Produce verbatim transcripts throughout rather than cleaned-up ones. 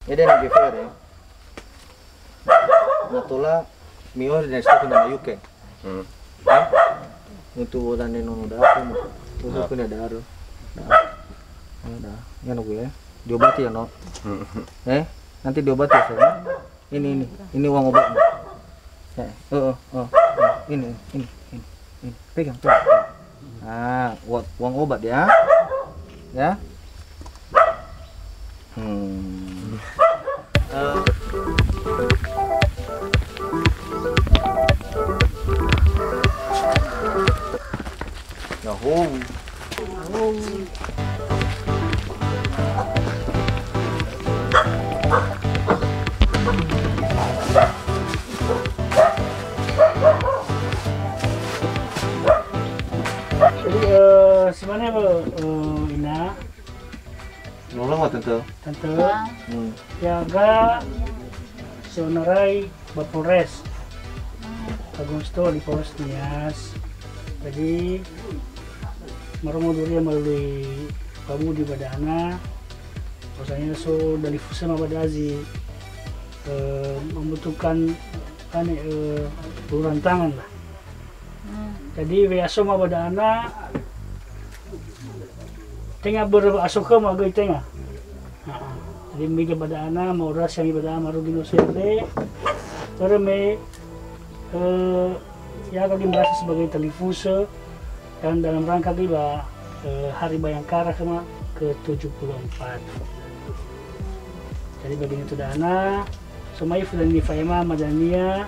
Ede na gefere. Na tola mi'ohe dan stok na mayuke. Hmm. Untuk wola ne nono da'a, untuk kena da'a. Da'a. Ya, da'a. Ya, nunggu ya. Diobati ya, no. Hmm. Eh, nanti diobati ya, sayang. Ini, ini. Ini uang obatnya. Eh, oh, oh, oh, oh. Ini, ini, ini, ini. Pegang, pegang. Ah, uang, uang obat ya. Ya. Hmm. Eh. Yahoo. Jadi, eh, sebenarnya, eh, Ina, Nolong wa, Tante. Tante. Ya. Hmm. Yaga seonarai ba Polres. Agung Sito di Polres Nias. Jadi, marongo duria melalui Pak Budi ba da'ana. Bahwasanya so dalifusö ma ba da'a zi, eh, membutuhkan, ane, eh, uluran tangan lah. Hmm. Jadi, we'aso ma ba da'ana, tenga börö wa'aso khöma göi tenga. Nah, jadi mege ba da'ana, ma'orasi ami ba da'a marugi no sere. Börö me, eh, ya kami merasa sebagai talifusö dan dalam rangka göi ba, eh, Hari Bayangkara khöma ke tujuh puluh empat. Jadi, ba ginötö da'ana, so ma'ifu dania fa'ema ma dania,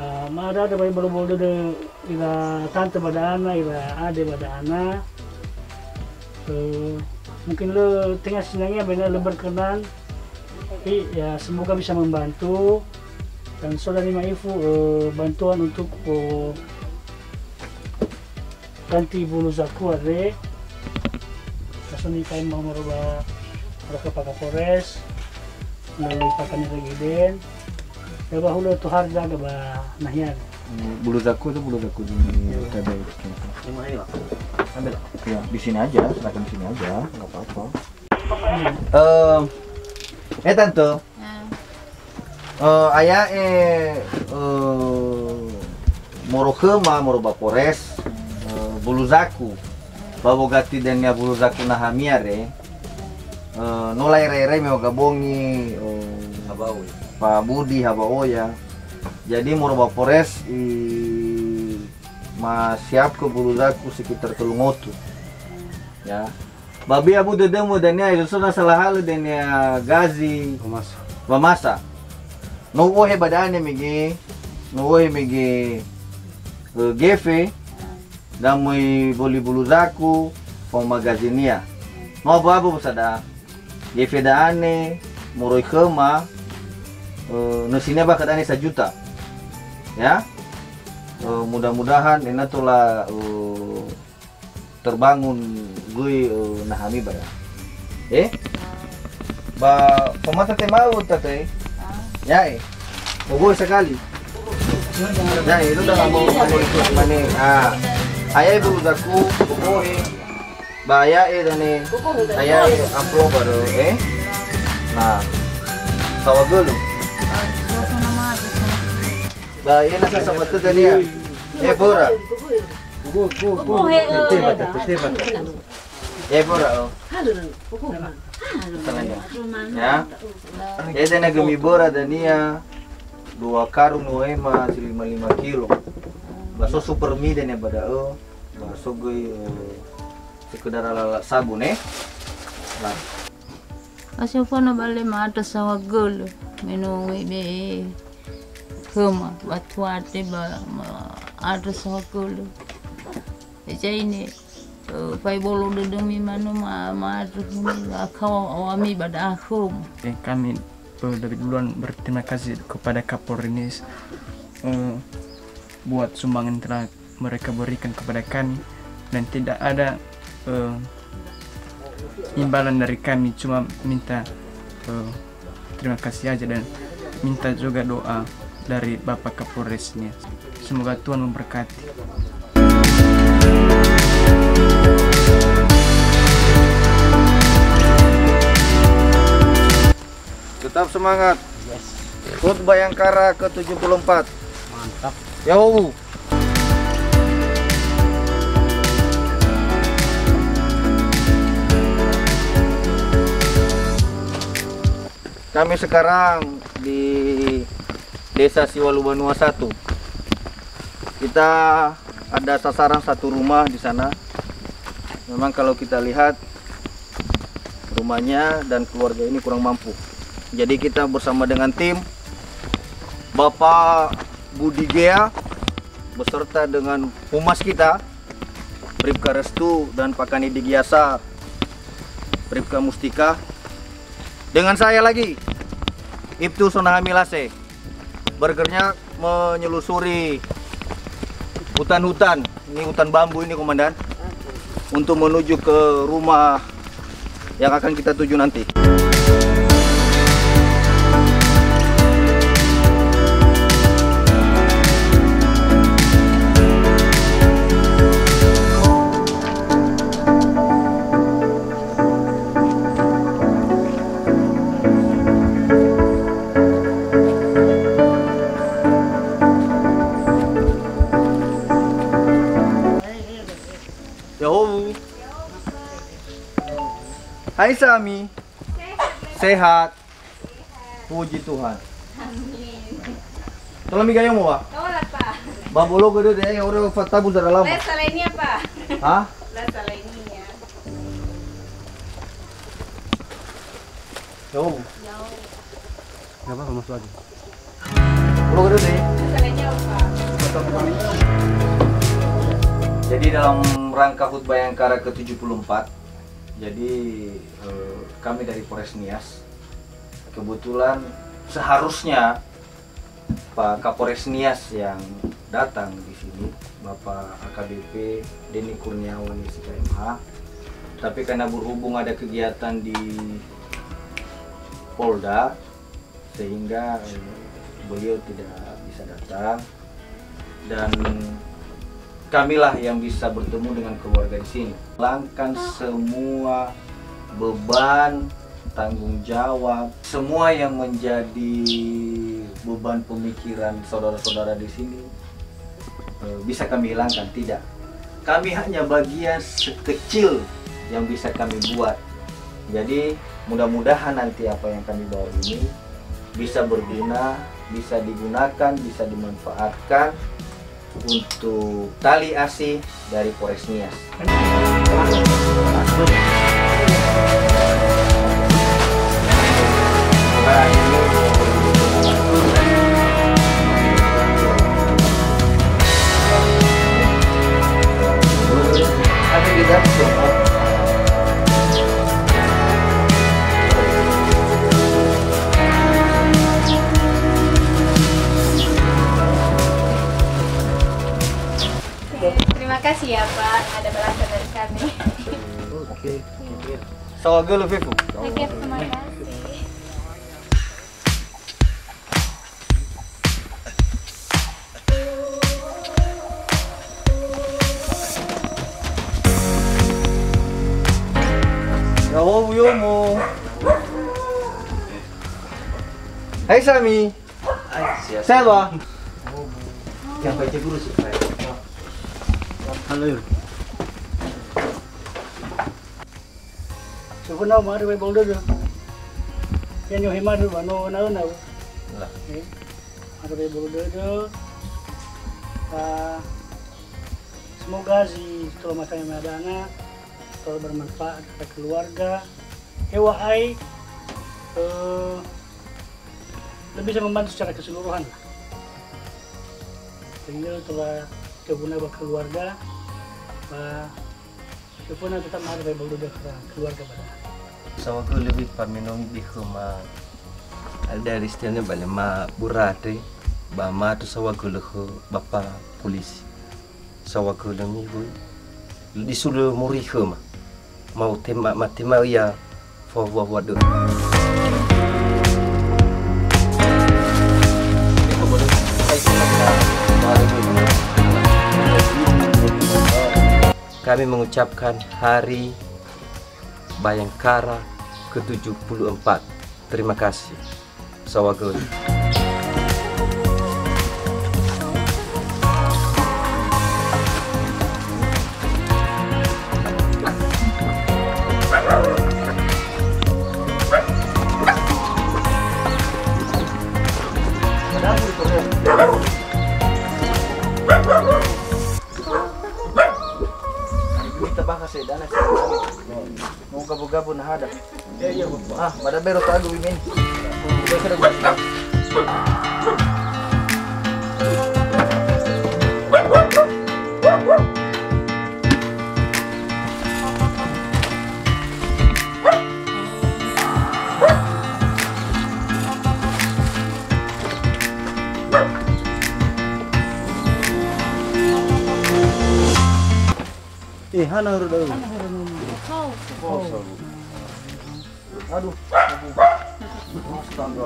Eh, ma'ada-ada ba bolo-bolo dödö ira tante ba da'ana, ira ade ba da'ana. Eh, mungkin lö tenga sinangea, ba ena'ö lö berkenan. Tapi, ya, semoga bisa membantu. Dan so dania ma'ifu, eh, bantuan untuk, eh, ganti bulu zaku andre. Langsung ni kain mau merubah, merubah Pak Kapolres, melalui Pak Kanit Regiden. Ya, ba hulö tohare zaga ba nahia. Hmm, bulu zaku itu bulu zaku di, iya, kedai. Ambil. Ya, di sini aja, silakan di sini aja, nggak apa-apa. Eh, eh, Tante. Hmm. Eh, aya'e, eh, moro khöma, moro ba Polres, eh, bulu zaku. Ba wogati dania bulu zaku nahamia re, eh, no laerai-rai me wagabongi, eh, Pak Budi, Pak Budi, Pak Oya. Jadi, moro ba Polres, i-, masiapkö bulu zaku sekitar tellu ngotu. Ya. Ba bia bu dödömu dania, so na salahalö dania gazi wamasa. Wamasa. No u'ohe ba dania mege, no u'ohe mege, eh, gefe, da möi boli bulu zaku, faoma gazinia. No abu-abu sada. Gefe da'ane, moroi khöma, eh, nösinia bakha da'ane sajuta. Ya. Eh, mudah-mudahan ena'ö tola, eh, terbangun göi, eh, nahami ba ya. Eh? Ba pemata tema lu tata, eh? Ya, eh. Ogoe sekali. Ya, eh, lu dalam mau, mau ikut mana? Ah. Ayah ibu lu daku, ogoe. Ba ayah, eh, dane. Ayah, eh, amplop baru, eh? Nah. Saohagölö. Ba, eh, nasa sama tu tadi ya. Eh, bora. Tete mata, tete mata. Eh, bora, oh. Tangan ya. Ya. Eh, dana gömi bora dania dua karung no ema si lima lima kilo. Ba so super mie dania ba da'ö. Ba so göi, eh, sekedar alat-alat sabun, eh. Nah. Asofana bale ma'andrö saohagölö, me no ube'e khöma, ba tuate ba ma'andrö saohagölö. Ejaine, eh, fai bolo dödömi manö ma-, ma'andrö khömi, ba akao awami ba da'a khöma. Eh, kami, eh, dari duluan berterima kasih kepada Kapolres, eh, buat sumbangan telah mereka berikan kepada kami dan tidak ada, eh, imbalan dari kami, cuma minta, eh, terima kasih aja dan minta juga doa dari Bapak Kapolresnya. Semoga Tuhan memberkati. Tetap semangat. Yes. HUT Bayangkara ke tujuh puluh empat. Mantap. Ya'ahowu. Kami sekarang di Desa Siwalu Banua satu. Kita ada sasaran satu rumah di sana. Memang kalau kita lihat, rumahnya dan keluarga ini kurang mampu. Jadi kita bersama dengan tim Bapak Budi Gea beserta dengan humas kita, Bribka Restu dan Pakani Digiasa, Bribka Mustika. Dengan saya lagi, Ibtu Sonahami Lase. Bergeraknya menyelusuri hutan-hutan, ini hutan bambu ini, Komandan, untuk menuju ke rumah yang akan kita tuju nanti. Ya'ahowu. Hai Sami. Sehat. Puji Tuhan. Amin. Tola migayo mo wa? Tola, Pak. Babolo gede deh, orang fatabu zara lama. Lah salah ini apa? Hah? Lah salah ini ya. Jauh. Jauh. Nggak apa-apa, masuk aja. Lo gede deh. Masalahnya apa? Jadi dalam rangka HUT Bayangkara ke tujuh puluh empat, jadi, eh, kami dari Polres Nias, kebetulan seharusnya Pak Kapolres Nias yang datang di sini, Bapak A K B P Denny Kurniawan, S I K M H. Tapi karena berhubung ada kegiatan di Polda, sehingga, eh, beliau tidak bisa datang. Dan kamilah yang bisa bertemu dengan keluarga di sini. Hilangkan semua beban tanggung jawab, semua yang menjadi beban pemikiran saudara-saudara di sini, eh, bisa kami hilangkan, tidak. Kami hanya bagian sekecil yang bisa kami buat. Jadi, mudah-mudahan nanti apa yang kami bawa ini bisa berguna, bisa digunakan, bisa dimanfaatkan untuk tali asih dari Polres Nias. Oke, terima kasih ya, Pak, ada balasan dari kami. Oke. Saohagölö fefu. Oke, terima kasih. Ya'ahowu yomo. Hai Sami. Hai, siap. Sehat, Wa? Yang baca guru sih, Pak. Halo. Sebenarnya mari bae bolu dödö. Ya nyohe madu ba no na na. Lah. Eh, mari bae bolu dödö. Ah, semoga si tola matanya madana, tola bermanfaat kepada keluarga. Ewa ai, eh, lebih bisa membantu secara keseluruhan lah. Sehingga telah terguna buat keluarga, ba, walaupun tetap harus baik dulu dah keluarga pada. Saohagölö fefu, pamenongi khöma, ada istilahnya bale ma burate, ba ma tu saohagölö khö Bapak Polisi. Saohagölö mi hui. Disulö mori khöma. Mau tema, matema ia fawuwa-wua dödö. Kami mengucapkan Hari Bayangkara ke tujuh puluh empat. Terima kasih. Sawaga. Kita bahas ya, dana. Mau gabung-gabung nah ada. Ah, pada bero tagu imen. Eh, hana huru dau. Hana huru nunu. Aduh. Astaga.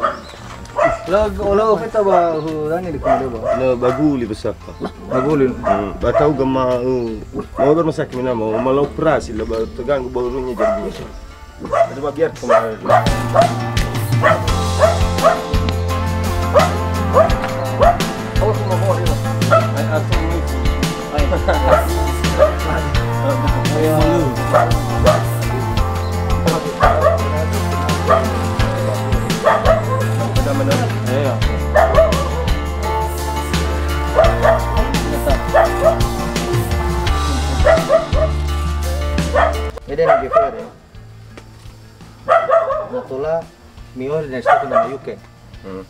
La, la, kita ba, hu, rangi di kumada ba. La, baguli besapa. Baguli. Hmm, batau gama, uh, mau rumah sakit mana mau, mau operasi, la, ba, terganggu baurunya jadi. Ada ba biar kemarin. Ede na gefere. Na tola mi'order na stok na mayuke. Hmm.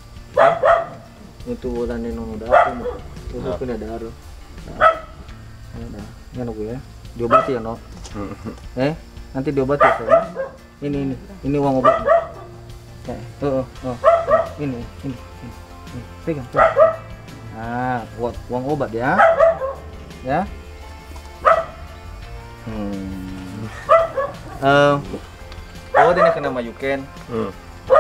Untuk udah neno no datu no. Untuk kena daru. Nah. Ya, nah. Ya, no, ya. Diobati ya, no. Hmm. Eh, nanti diobati ya, sayang. Ini, ini. Ini uang obatnya. Ya, oh, oh, oh. Ini, ini, ini. Ini. Pegang, pegang. Nah, uang, uang obat ya. Ya. Hmm. Eh, oh, dania kena mayuken. Hmm.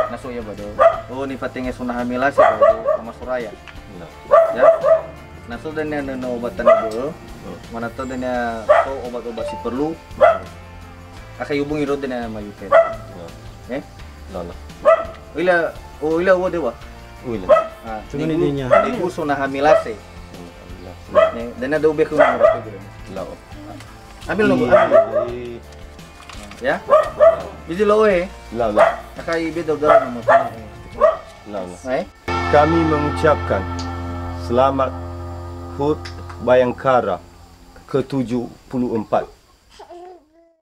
Na so ia bado. Oh, nifatenge sona hamilase bado, Ama Soraya. Nah. Ya. Na so dania neno obatan bado. Hmm. Mana to dania so obat-obat si perlu. Hmm. Akan hubungi ro dania mayuken. Nah. Eh? Nah, nah. Ila, oh, ila, oh, dewa. Uila. Ah, cuman ini nya. Nigu sona hamilase. Hmm, hamilase. Nih, dania ada ubek ke mana? Lah. Ambil nomor, ambil. Iya. Ya? Biji lo, eh? Lah, lah. Akai beda udah nomor. Lah, lah. Eh? Kami mengucapkan selamat hut Bayangkara ketujuh puluh empat.